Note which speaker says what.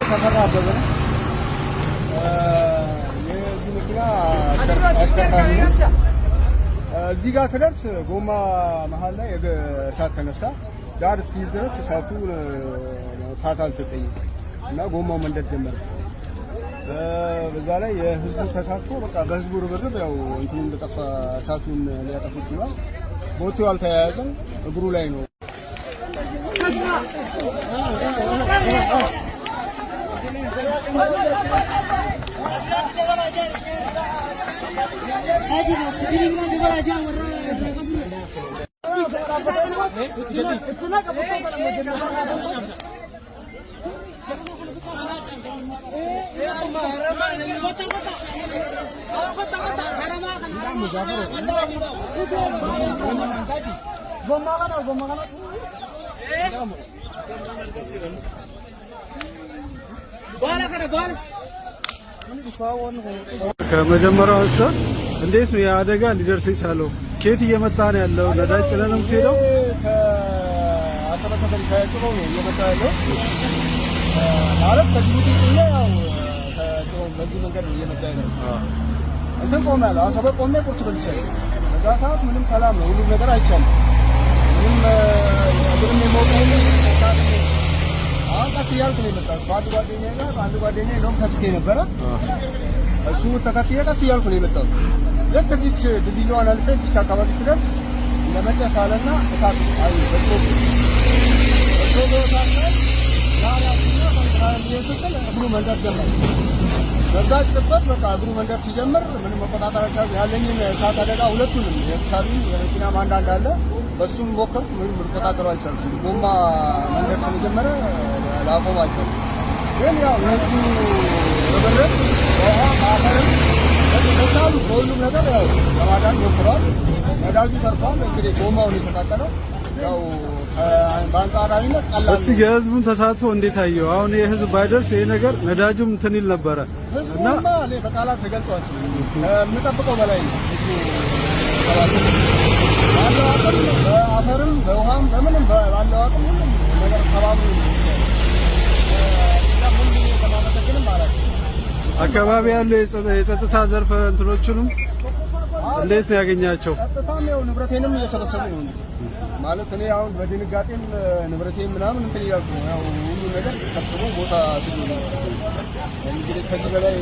Speaker 1: ተፈራ አበበ ነው። የዚህ መኪና አሽከርካሪ ነው። እዚህ ጋር ስደርስ ጎማ መሀል ላይ እሳት ተነሳ። ዳር እስኪይዝ ድረስ እሳቱ ፋታ አልሰጠኝም እና ጎማው መንደድ ጀመረ። በዛ ላይ የህዝቡ ተሳትፎ፣ በቃ በህዝቡ ርብርብ ያው እንትኑ እንደጠፋ እሳቱን ሊያጠፉ ችሏል። ቦቴው አልተያያዘም፣ እግሩ ላይ ነው።
Speaker 2: ከመጀመሪያው አንስተ እንዴት ነው የአደጋ ሊደርስ የቻለው? ከየት እየመጣ ነው ያለው? ነዳጅ ጭነህ ነው የምትሄደው?
Speaker 1: ከአሰበ ተፈሪ ከጭሮ ነው እየመጣ ያለው። ማለት ከጅቡቲ ጭኜ ያው ከጭሮ በዚህ መንገድ ነው እየመጣ ያለው። እንትን ቆሜ ያለው አሰበ ቆሜ ቁርስ በልቻለሁ። በዛ ሰዓት ምንም ሰላም ነው፣ ሁሉም ነገር አይቻልም። ምንም እግርም የመውጣ የለም፣ እሳትም የለም። አሁን ቀስ እያልኩ ነው የመጣሁት ከአንድ ጓደኛዬ ጋር። አንድ ጓደኛዬ እንደውም ከፊቴ ነበረ፣ እሱ ተከትዬ ቀስ እያልኩ ነው የመጣሁት። ልክ እዚች ድልድዩዋን አልፌ እዚች አካባቢ ስደርስ ለመጨስ አለና እሳት አይ በስሎ እሳት ላይ ስትል እግሩ መንደር ጀመረ። በዛች ቅጽበት በቃ እግሩ መንደር ሲጀምር ምንም መቆጣጠር አልቻልኩም። ያለኝን እሳት አደጋ ሁለቱንም የሳቢ የመኪናም አንዳንድ አለ፣ በሱም ሞከርኩ፣ ምንም መቆጣጠሩ አልቻልኩም። ጎማ መንደር ስለጀመረ ላቆም አልቻልኩም። ግን ያው የህዝቡ ርብርብ በውሃ በአፈርም በቻሉ በሁሉም ነገር ያው ለማዳን ሞክረዋል። ነዳጁ ተርፏል። እንግዲህ ጎማውን የተቃጠለው ያው በአንጻራዊነት ቀላል።
Speaker 2: እስቲ የህዝቡን ተሳትፎ እንዴት አየው? አሁን ይህ ህዝብ ባይደርስ ይሄ ነገር ነዳጁም እንትን ይል ነበረ እና
Speaker 1: ህዝቡማ እኔ በቃላት ተገልጾ አልችልም። ከምጠብቀው በላይ ነው። ህዝቡ ባለው አቅም በአፈርም በውሃም በምንም ባለው አቅም ሁሉም ነገር ተባብሮ ምን ለማመሰግንም አላውቅም።
Speaker 2: አካባቢ ያለው የጸጥታ ዘርፍ እንትኖቹንም እንዴት ነው ያገኛቸው?
Speaker 1: ጸጥታም ያው ንብረቴንም እየሰበሰቡ ነው። ማለት እኔ አሁን በድንጋጤም ንብረቴን ምናምን እንትን እያልኩ ነው። ያው ሁሉ ነገር ሰብስቦ ቦታ ሲሉ ነው። እንግዲህ ከዚህ በላይ